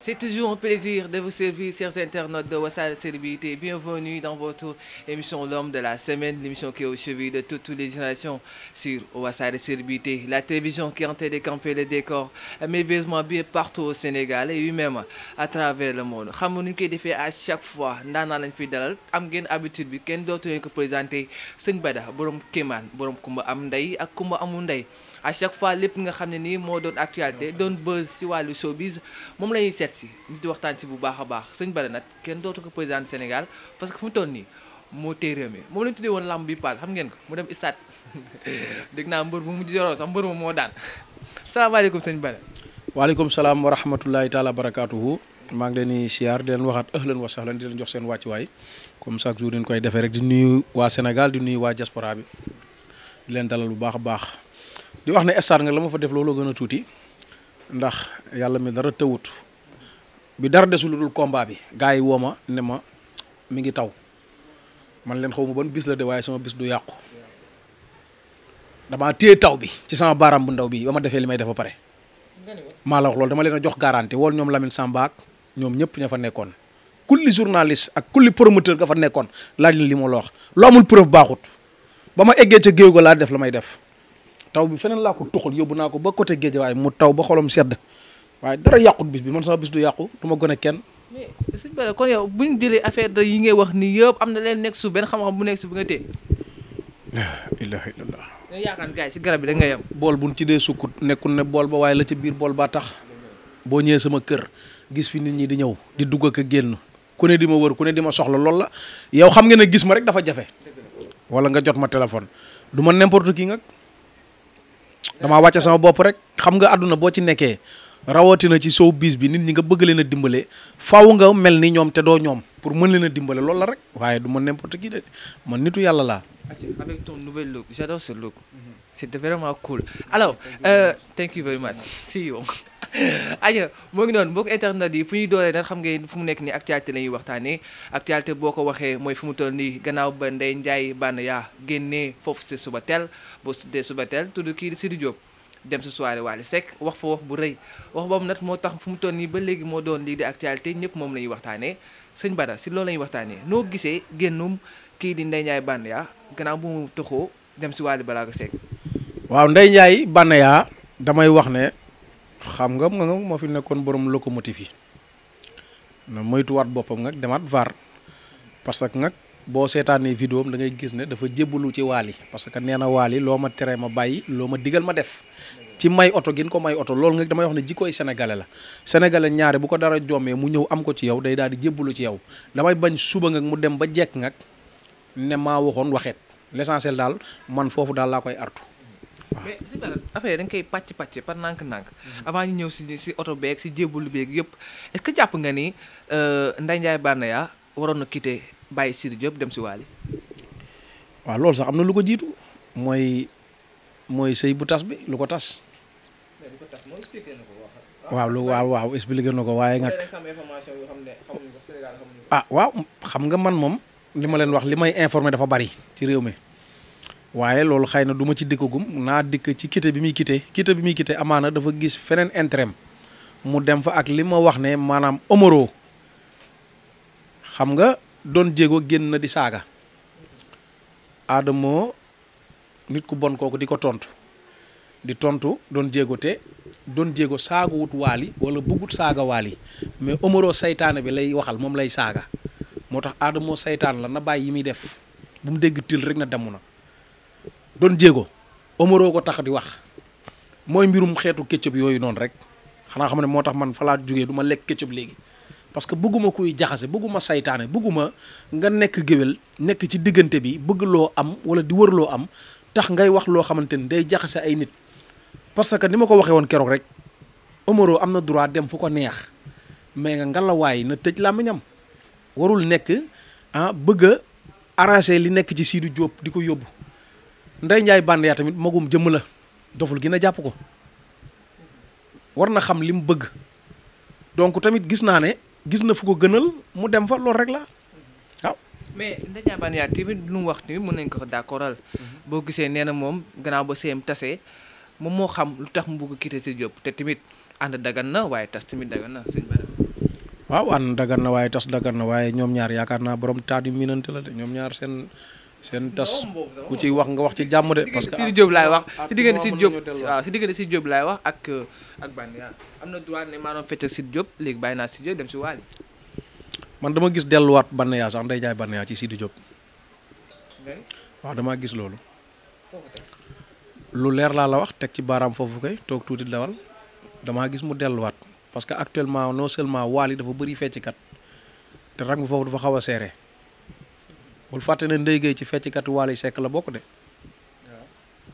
C'est toujours un plaisir de vous servir, chers internautes de Wassare Célébrité. Bienvenue dans votre émission L'Homme de la Semaine, l'émission qui est au chevet de toutes les générations sur Wassare Célébrité, la télévision qui est en train de camper le décor, merveilleusement bien partout au Sénégal et même à travers le monde. Xam nga nu ñu koy defee à chaque fois ndaanaan lañ fiy dalal am ngeen habitude bi kenn dootu leen ko présenté Sëñ Bada borom Kéemaan borom kumba am ndey ak kumba amul ndey. À chaque fois lépp nga xam ne nii moo doon actualité doon buzz si wàllu showbiz moom la ñuy seet si ñu di waxtaan si bu baax a baax Sëñ Bada nag kenn dootu ko président Sénégal parce que fu mu toll nii moo téye réew mi moom la ñu tuddee woon lamb bi paas xam ngeen ko mu dem Istat dégg naa mbër bu mu joroo sax mbër moom moo daan salaamaaleykum Sëñ Bada. waaleykum salaam wa rahmatullahi taala barakaatuhu maa ngi leen di siyaar di leen waxaat ahlan wa sahlan di leen jox seen wàccuwaay comme chaque jour ñu koy defee rek di nuyu waa Sénégal di nuyu waa diaspora bi di leen dalal bu baax a baax. di wax ne stade nga la ma fa def looloo gën a tuuti ndax yàlla mi dara tëwut bi dara desul lu dul combat bi gars yi woo ma ne ma mi ngi taw man leen xaw ma ban bis la de waaye sama bis du yàqu damaa téye taw bi ci sama baaraam bu ndaw bi ba ma defee li may def ba pare maa la wax loolu dama leen a jox garantie wool ñoom Lamine Samba ak ñoom ñëpp ña fa nekkoon kulli journaliste ak kulli promoteur nga fa nekkoon laaj la li ma la wax lu amul preuve baaxut ba ma eggee ca géew ga laa def la may def taw bi feneen laa ko tuxal yóbbu naa ko ba côté géej waaye mu taw ba xolam sedd waaye dara yàqut bis bi man sama bis du yàqu du ma gën a kenn. mais Sëñ Bada kon yow bu ñu jëlee affaire de yi ngay wax nii yëpp am na leen nekk suuf benn xam-xam bu nekk suuf bi nga téye. la ilaha illallah. nga yaakaar gars yi si garab bi da nga yem. bool bu ñu ci dee sukkut nekkul ne bool ba waaye la ca biir bool baa tax boo ñëwee sama kër gis fi nit ñi di ñëw di dugg ak a génn ku ne di ma wër ku ne di ma soxla lool la yow xam nga ne gis ma rek dafa jafe. wala nga jot ma téléphone du ma n'importe qui nga. damaa wàcce sama bopp rek xam nga àdduna boo ci nekkee rawatina ci showbiz bi nit ñi nga bëgg leen a dimbale faaw nga mel ni ñoom te doo ñoom pour mën leen a dimbale loolu la rek waaye du ma n'importe qui de man nitu yàlla laa. Avec ton nouvel look j'adore ce look c'était vraiment cool alors thank you very much see you aja moo ngi noonu mbokk internet yi fu ñuy dooree nag xam ngeen fu mu nekk nii actualité la ñuy waxtaanee actualité boo ko waxee mooy fu mu toll nii gannaaw ba Ndeye Ndiaye Banaya génnee foofu si suba teel boo tuddee suba teel tudd kii di Sidi Diop dem si soirée Wally Seck wax fa wax bu rëy wax boobu nag moo tax fu mu toll nii ba léegi moo doon lii di actualité ñëpp moom la ñuy waxtaanee Sëñ Bada si loolu la ñuy waxtaanee noo gisee génnum kii di Ndeye Ndiaye Banaya gannaaw bu mu toxoo dem si Wally Ballago Seck. waaw Ndeye Ndiaye Banaya damay wax ne. xam nga moo fi nekkoon borom locomotive yi na moytuwaat boppam nag demaat VAR parce que nag boo seetaanee vidéo am da ngay gis ne dafa jébbalu ci Wally parce que nee na Wally loo ma tere ma bàyyi loo ma digal ma def ci may oto gin ko may oto loolu nga damay wax ne jikkooy sénégalais la sénégalais ñaare bu ko dara jommee mu ñëw am ko ci yow day daal di jébbalu ci yow damay bañ suba nga mu dem ba jekk nag ne maa waxoon waxeet l'essentiel daal man foofu daal laa koy artu. mais si dara affaire da nga koy pàcc par nànk-nànk avant ñu ñëw si oto beeg si jébbalu beeg yëpp est-ce que jàpp nga ni Ndeye Ndiaye Banaya waroon na quitter bàyyi Sidi Diop dem si Wally. waaw loolu sax am na lu ko jiitu mooy sëy bu tas bi lu ko tas. waaw expliqué na ko waaye nag. waaw xam nga man moom li ma leen wax li may informé dafa bari ci réew mi. waaye loolu xëy na du ma ci dikkagum naa dikk ci quitté bi muy quitté amaana dafa gis feneen intérêt mu dem fa ak li ma wax ne maanaam Omaro xam nga doon jéego génn na di saaga Adamo nit ku bon kooku di ko tontu doon jéego te doon jéego saaga wut Wally wala bëggut saaga Wally mais Omaro saytaane bi lay waxal moom lay saaga moo tax Adamo saytaan la na bàyyi yi muy def bu mu dégg til rek na demu na doon jéego Omaro ko tax di wax mooy mbirum xeetu ketchup yooyu noonu rek xanaa xam ne moo tax man fa laa jógee du ma lekk ketchup léegi parce que bëgguma kuy jaxase bëgguma saytaane bëgguma nga nekk géwél nekk ci diggante bi bëgg loo am wala di wër loo am tax ngay wax loo xamante ni day jaxase ay nit parce que ni ma ko waxee woon keroog rek Omaro am na droit dem fu ko neex mais nga ngalawaay na tëj làmmiñam warul nekk bëgg a arranger li nekk ci Sidi Diop di ko yóbbu Ndeye Ndiaye Banaya tamit magum jëmm la doful gi na jàpp ko war na xam li mu bëgg donc tamit gis naa ne gis na fu ko gënal mu dem fa loolu rek la waaw. mais Ndeye Ndiaye Banaya tamit lu mu wax tamit mën nañ ko d'accordal boo gisee nee na moom gannaaw ba seem tase moom moo xam lu tax mu bëgg quitter Sidi Diop te tamit ànd dagan na waaye tas tamit dagan na sëñ Bada. waaw ànd dagan na waaye tas dagan na waaye ñoom ñaar yaakaar naa borom taat yu miinante la de ñoom ñaar seen tas ku ciy wax nga wax ci jàmm de. parce que Sidi Diop laay wax si diggante Sidi Diop waaw si diggante Sidi Diop laay wax ak Bandiya am na droit ne maa doon fecc Sidi Diop léegi bàyyi naa Sidi Diop dem si Wally. man dama gis delluwaat Bandiya sax Ndeye Ndiaye Bandiya ci Sidi Diop. waaw damaa gis loolu. lu leer laa la wax teg ci baaraam foofu kay toog tuuti dawal damaa gis mu delluwaat parce que actuellement non seulement Wally dafa bëri fecckat te rang bi foofu dafa xaw a seere bul fàtte ne Ndeye Gueye ci fecckat Wally Seck la bokk de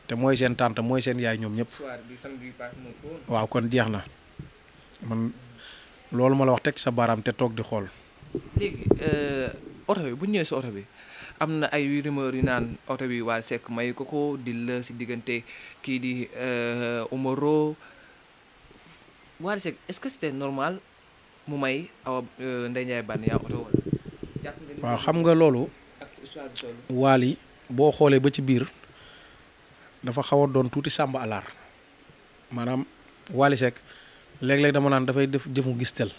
te mooy seen tante mooy seen yaay ñoom ñëpp waaw kon jeex na man loolu ma la wax teg sa baaraam te toog di xool. léegi oto bi bu ñëwee si oto bi am na ay rumeur yu naan oto bi Wally Seck may ko di la si diggante kii di Omaro Wally Seck est-ce que c'était normal mu may awa Ndeye Ndiaye Bandiya oto wala. waaw xam nga loolu. Wally boo xoolee ba ci biir dafa xaw a doon tuuti sàmba alaar maanaam Wally Seck léeg-léeg dama naan dafay def jëfu gistal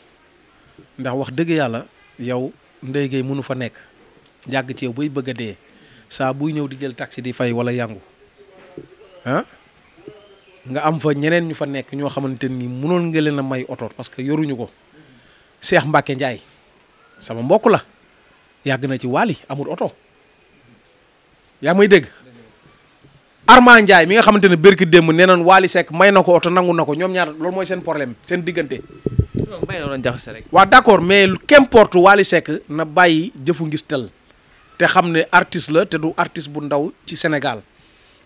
ndax wax dëgg yàlla yow Ndeye Gueye mënu fa nekk jàgg ci yow bay bëgg a dee saa buy ñëw di jël taxi di fay wala yangu ah nga am fa ñeneen ñu fa nekk ñoo xamante ni mënoon nga leen a may oto parce que yoruñu ko. Cheikh Mbacke Ndiaye sama mbokk la yàgg na ci Wally amul oto yaa may dégg Arma Ndiaye mi nga xamante ne bërki démb nee nañ Wally Seck may na ko oto nangu na ko ñoom ñaar loolu mooy seen problème seen diggante. waaw d'accord mais qu'importe Wally Seck na bàyyi jëfu ngistal te xam ne artiste la te du artiste bu ndaw ci Sénégal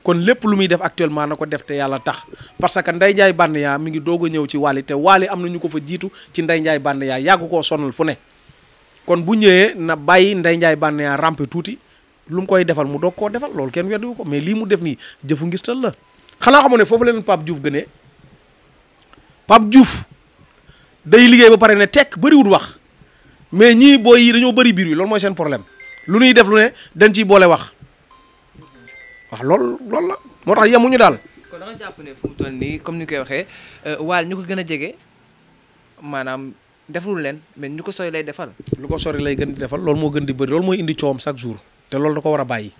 kon lépp lu muy def actuellement na ko def te yàlla tax parce que Ndeye Ndiaye Bandiya mi ngi doog a ñëw ci Wally te Wally am na ñu ko fa jiitu ci Ndeye Ndiaye Bandiya yàgg koo sonal fu ne kon bu ñëwee na bàyyi Ndeye Ndiaye Bandiya rampe tuuti lu mu koy defal mu doog koo defal loolu kenn weddiwu ko mais lii mu def nii jëfu ngistal la xanaa xamoo ne foofu leen Pape Diouf gënee Pape Diouf day liggéey ba pare ne tekk bëriwul wax mais ñii booy yi dañoo bëri biir wi loolu mooy seen problème lu ñuy def lu ne dañ ciy boole wax waaw loolu la moo tax yemuñu daal. kon da nga jàpp ne fu mu toll nii comme ni ñu koy waxee Wally ñu ko gën a jege maanaam deful leen mais ñu ko sori lay defal. lu ko sori lay gën di defal loolu moo gën di bëri loolu mooy indi coowam chaque jour te loolu da ko war a bàyyi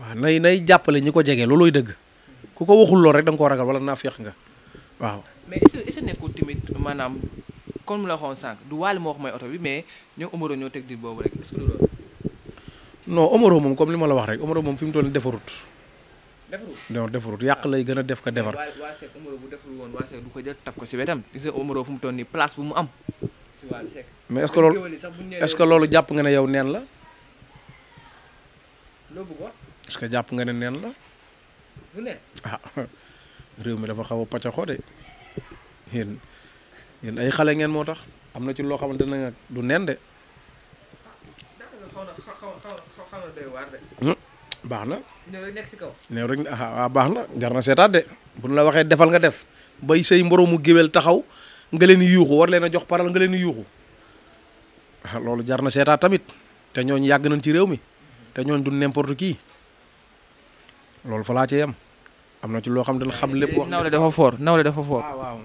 waaw nay jàppale ñi ko jege loolooy dëgg ku ko waxul loolu rek da nga koo ragal wala naa féex nga waaw. mais est-ce que nekkul tamit maanaam comme la waxoon sànq du Wally moo wax may oto bi mais ñoom Omaro ñoo teg di boobu rek est-ce que du loolu. non Omaro moom comme li ma la wax rek Omaro moom fi mu toll nii defarut. defarut non defarut yàq lay gën a def ko defar. Wally Seck Omaro bu defarul woon Wally Seck du ko jël tap ko si wetam gis nga Omaro fu mu toll nii place bu mu am si Wally Seck. mais est-ce que loolu jàpp nga ne yow neen la. loo bëgg wax. est-ce que jàpp nga ne neen la. du neen. ah réew mi dafa xaw a pàccaxoo de yéen ay xale ngeen moo tax am na ci loo xamante ne du neen de. baax na. néew rek nekk si kaw. néew rek baax na jar na seetaat de bu ñu la waxee defal nga def bay say mboroomu géwél taxaw nga leen di yuuxu war leen a jox paral nga leen di yuuxu loolu jar na seetaat tamit te ñooñu yàgg nañ ci réew mi te ñooñu du n'importe qui loolu fa laa ci yem am na ci loo xam ne xam lépp. wax nawle dafa fort nawle dafa fort. waaw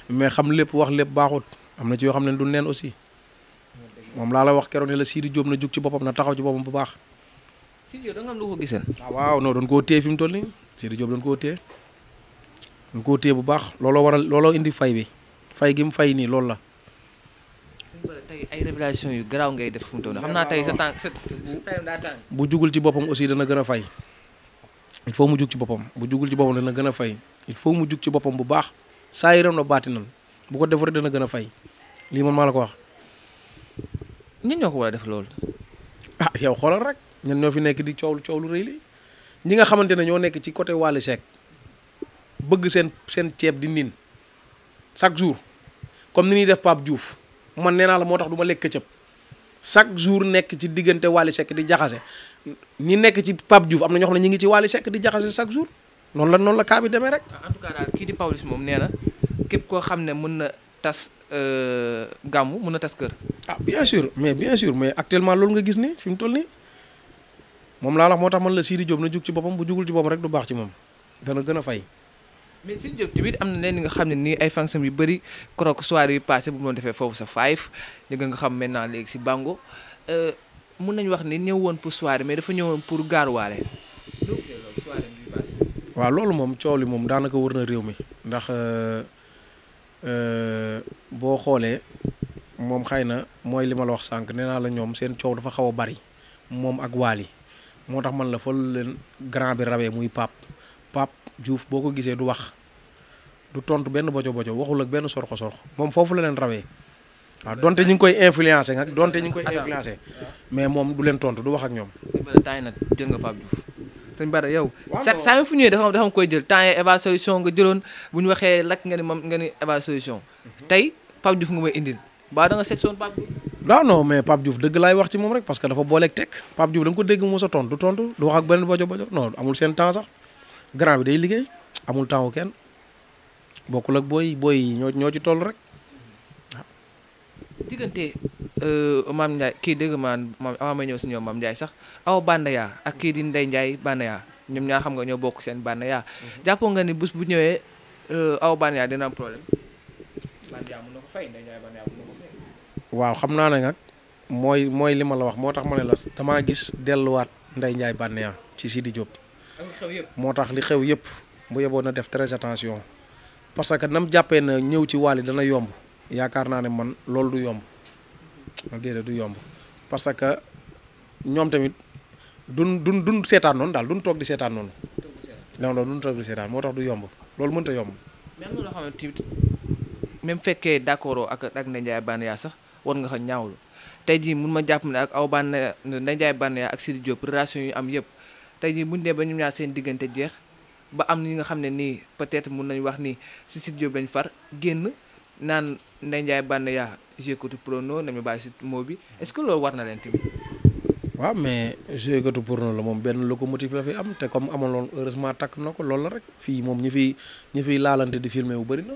mais xam lépp wax lépp baaxut am na ci yoo xam ne du neen aussi moom laa la wax keroog ne la Sidi Diop na jug ci boppam na taxaw ci boppam bu baax. Sidi Diop da nga am lu ko gisal. waaw non doon koo téye fi mu toll nii Sidi Diop doon koo téye bu baax looloo indi fay bi fay gi mu fay nii loolu la. tey ay révélation yu garaaw ngay def fu mu toll nii xam naa tey sa tànk sa daa tànk. bu jugul ci boppam aussi dana gën a fay il faut mu jug ci boppam bu jugul ci boppam dana gën a fay il faut mu jug ci boppam bu baax saa yërëm na baati nan bu ko defaree dana gën a fay lii man maa la ko wax. ñun ñoo ko war a def loolu. ah yow xoolal rek ñun ñoo fi nekk di coow lu rëy li ñi nga xamante ne ñoo nekk ci côté Wally Seck bëgg seen ceeb di niin chaque jour comme ni ñuy def Pape Diouf man nee naa la moo tax du ma lekk këccëb chaque jour nekk ci diggante Wally Seck di jaxase ñi nekk ci Pape Diouf am na ñoo xam ne ñu ngi ci Wally Seck di jaxase chaque jour noonu la kaa bi demee rek. en tout cas daal kii di Pawlish moom nee na képp koo xam ne mën na tas gàmmu mën na tas kër. ah bien sûr mais actuellement loolu nga gis ni fi mu toll nii moom laa wax moo tax man la Sidi Diop na jug ci boppam bu jugul ci boppam rek du baax ci moom dana gën a fay. mais Sidy Diop tamit am na leen nga xam ne nii ay fonction yu bëri keroog soirée yu passé bu mu doon defee foofu sa five ñu gën nga xam maintenant léegi si Bango mun nañu wax ni ñëw woon pour soirée mais dafa ñëwoon pour gaaruwaale. waaw loolu moom coow li moom daanaka wër na réew mi ndax boo xoolee moom xëy na mooy li ma la wax sànq nee naa la ñoom seen coow dafa xaw a bari moom ak Wally moo tax man la fa leen grand bi rawee muy Pape Diouf boo ko gisee du wax du tontu benn bojo waxul ak benn sorxo moom foofu la leen rawee waaw donte ñu ngi koy influencé nag mais moom du leen tontu du wax ak ñoom. temps yi nag jël nga Pape Diouf sëñ Bara yow. saa yu fu ñëwee dafa koy jël temps yi Eva Solution nga jëloon bu ñu waxee lakk nga ni moom nga ni Eva Solution tey Pape Diouf nga may indil ba da nga seet woon Pape Diouf. non mais Pape Diouf dëgg laay wax ci moom rek parce que dafa booleeg teg Pape Diouf da nga ko dégg mu sa tontu du wax ak benn bojo non amul seen temps sax grand bi day liggéey amul temps wu kenn bokkul ak booy ñoo ci toll rek waaw. diggante Mame Ndiaye kii dégg maam avant ma ñëw si ñoom Mame Ndiaye sax Awa Bandaya ak kii di Ndeye Ndiaye Bandaya ñoom ñaar xam nga ñoo bokk seen Bandaya jàppoo nga ni bés bu ñëwee Awa Bandaya dina am problème. Bandaya mën na ko fay Ndeye Ndiaye Bandaya mën na ko fay. waaw xam naa ne nag mooy li ma la wax moo tax ma ne la damaa gis delluwaat Ndeye Ndiaye Bandaya ci Sidy Diop. moo tax li xew yëpp bu yeboon na def très attention parce que nam jàppee na ñëw ci Wally dana yomb yaakaar naa ne man loolu du yomb déedéet du yomb parce que ñoom tamit duñ seetaan noonu daal duñ toog di seetaan noonu. duñ toog di seetaan moo tax du yomb loolu mënta yomb. mais am na loo xamante ni même fekkee d'accord ak Ndeye Ndiaye Bandaya sax war nga ko ñaawlu tey jii mun ma jàpp ne ak Awa Bandaya Ndeye Ndiaye Bandaya ak Sidy Diop relation yu am yëpp. tey jii bu ñu dee ba ñu ñaar seen diggante jeex ba am ñi nga xam ne nii peut-être mun nañu wax ni si Sidy Diop lañ far génn naan Ndeye Ndiaye Bandaya jékkatu prono nañu bàyyi si mot bi est-ce que loolu war na leen tamit. waaw mais jékkatu prono la moom benn locomotive la fi am te comme amoon loolu heureusement takk na ko loolu la rek fii moom ñi fiy laalante di filmer wu bëri na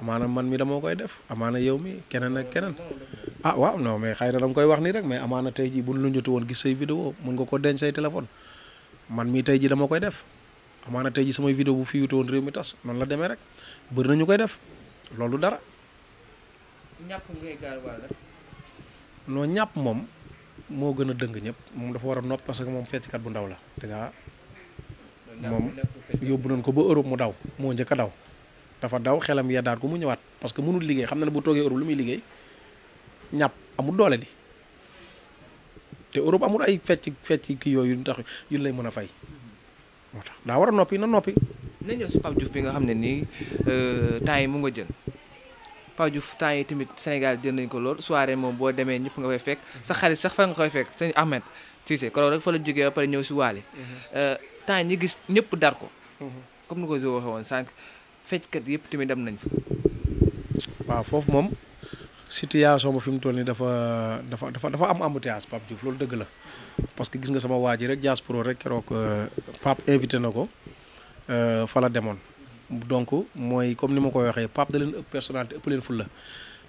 amaana man mi dama koy def amaana yow mi keneen ak keneen. waaw non mais xëy na da nga koy wax nii rek mais amaana tey jii buñ la jotu woon gis say vidéo mën nga ko denc say téléphone man mii tey jii dama koy def amaana tey jii samay vidéo bu fi wutoon réew mi tas noonu la demee rek bëri nañu koy def loolu dara. ñàpp ngay gaar wala. non ñàpp moom moo gën a dëng ñëpp moom dafa war a nopp parce que moom fecckat bu ndaw la déjà moom yóbbu nañ ko ba Europe mu daw moo njëkk a daw dafa daw xelam yeddaat ko mu ñëwaat parce que mënul liggéey xam na ne bu toogee Europe lu muy liggéey. ñàpp amul doole di te Europe amul ay fecc kii yooyu tax yu lay mën a fay moo tax daa war a noppi na noppi. na ñëw si Pape Diouf bi nga xam ne nii temps yi mu nga jël Pape Diouf temps yi tamit Sénégal jël nañ ko lool soirée moom boo demee ñëpp nga fay fekk sa xarit sax fa nga koy fekk sëñ Ahmed Cissé koroog rek fa la jógee ba pare ñëw si Wally temps yi ñi gis ñëpp dar ko comme ni ko Zo waxee woon sànq fecckat yëpp tamit dem nañ fa. waaw foofu moom. situation ba fi mu toll nii dafa am embouteillage Pape Diouf loolu dëgg la parce que gis nga sama waa ji rek Dias Pro rek keroog Pape invité na ko fa la demoon donc mooy comme ni ma koy waxee Pape da leen ëpp personnalité ëpp leen fulla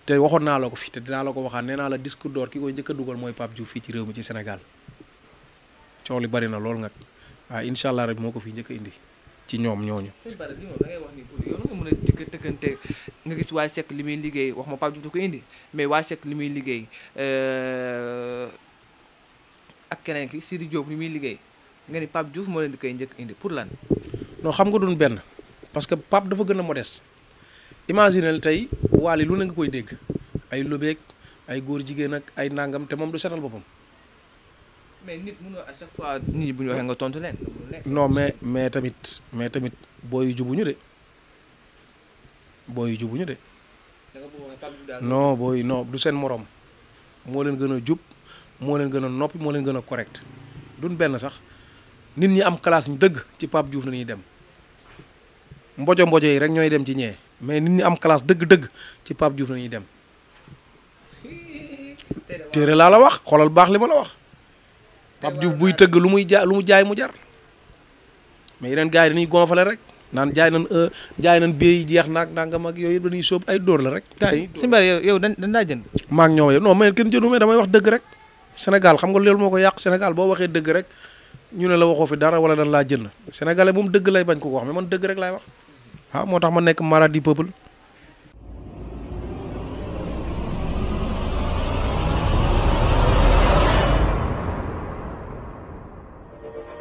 te waxoon naa la ko fii te dinaa la ko waxaat nee naa la disque d'or ki koy njëkk a dugal mooy Pape Diouf fii ci réew mi ci Sénégal coow li bari na loolu nag waaw incha allah rek moo ko fi njëkk a indi ci ñoom ñooñu. da ngay wax ni pour yow nga mën a tëkkante nga gis Wally Seck li muy liggéey wax ma Pape Diouf da ko indi mais Wally Seck li muy liggéey ak keneen ki Sidy Diop li muy liggéey nga ni Pape Diouf moo leen di koy njëkk indi pour lan. non xam nga duñ benn parce que Pape dafa gën a modeste imagine tey Wally lu ne nga koy dégg ay lobeek ay góor jigéen ak ay nangam te moom du setal boppam. mais nit mënoo à chaque fois nit ñi bu ñu waxee nga tontu leen. non mais tamit booy yu jubuñu de booy yu jubuñu de. non booy non du seen morom moo leen gën a jub moo leen gën a noppi moo leen gën a correct duñ benn sax nit ñi am classe ñu dëgg ci Pape Diouf la ñuy dem mbojo yi rek ñooy dem ci ñee mais nit ñi am classe dëgg ci Pape Diouf la ñuy dem. téere laa la wax xoolal baax li ma la wax. Pape Diouf buy tëgg lu mu jaay mu jar mais yeneen gars yi dañuy gonfale rek naan jaay nañ béy jeex naag nangam ak yooyu dañuy sóob ay dóor la rek gars yi. si mbir yow dañ daa jënd. maa ngi ñoom non mais kenn jëndu mais damay wax dëgg rek Sénégal xam nga loolu moo ko yàq Sénégal boo waxee dëgg rek ñu ne la waxoo fi dara wala dan laa jël sénégalais moom dëgg lay bañ ko wax mais man dëgg rek laay wax waaw moo tax ma nekk marade du peuple